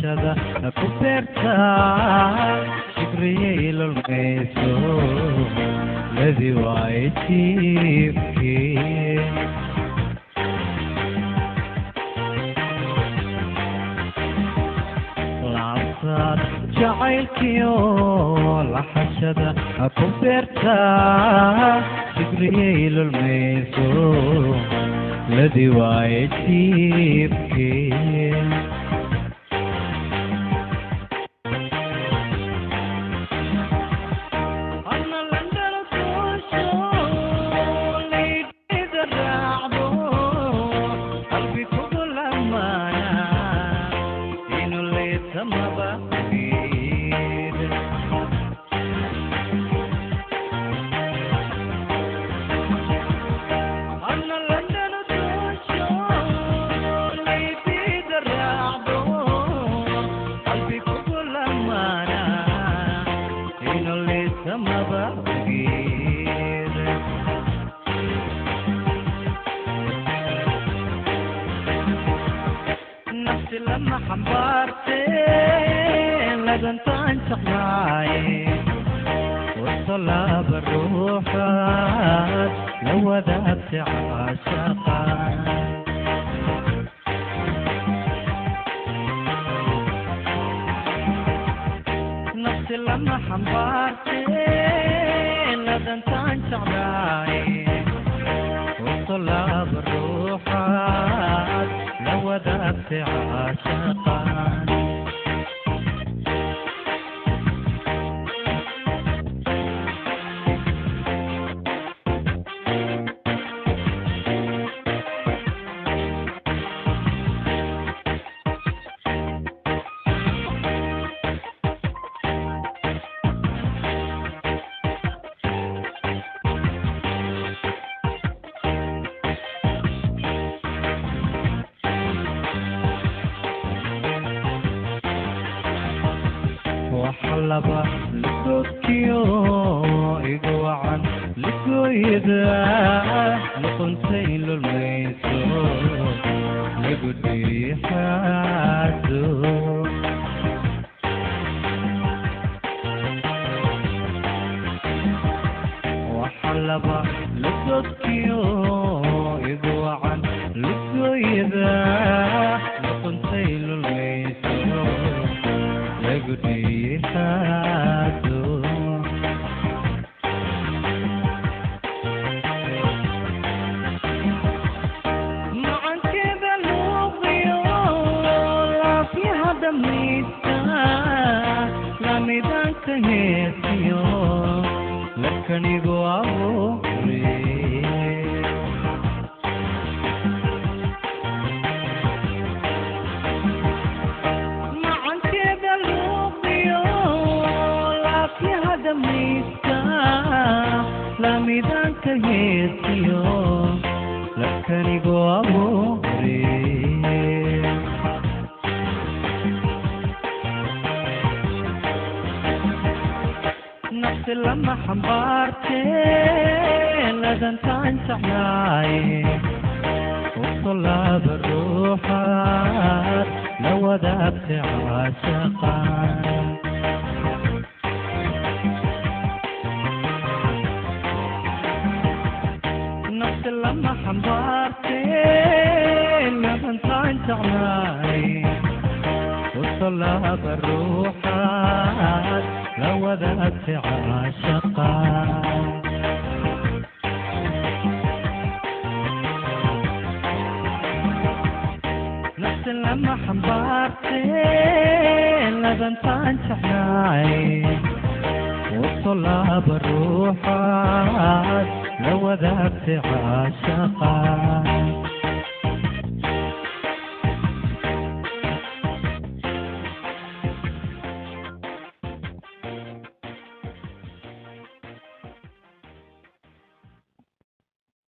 Laxashada ku beerta shigriyay lulmayso ladi waaye jiifkii. Laabtaad jacaylkiyo laxashada ku beerta shigriyay lulmayso ladi waaye jiifkii. Lama xambaarte ladantaan jeclaaye wasalaaba ruuxaad la wadaagtay caashaqa. Nafsi lama xambaarte ladantaan jeclaaye wasalaaba ruuxaad la wadaagtay caashaqa. Waxalaba ligoodkiyo igu wacan ligooyada luquntay lulmayso lagu dhiixaaso. Waxalaba ligoodkiyo igu wacan ligooyada luquntay lulmayso lagu dhiixaaso. Macankeeda luuqiyo laafyaha dhamaysta lamidaanka heesiyo lakanigu abuure. Macankeeda luuqiyo laafyaha dhamaysta lamidaanka heesiyo lakanigu abuure. Nafsi lama xambaarte ladantaan jeclaaye wasalaaba ruuxaad la wadaagtay caashaqa. Nafsi lama xambaarte ladantaan jeclaaye wasalaaba ruuxaad la wadaagtay caashaqa. Nafsi lama xambaarte ladantaan jeclaaye wasalaaba ruuxaad la wadaagtay caashaqa.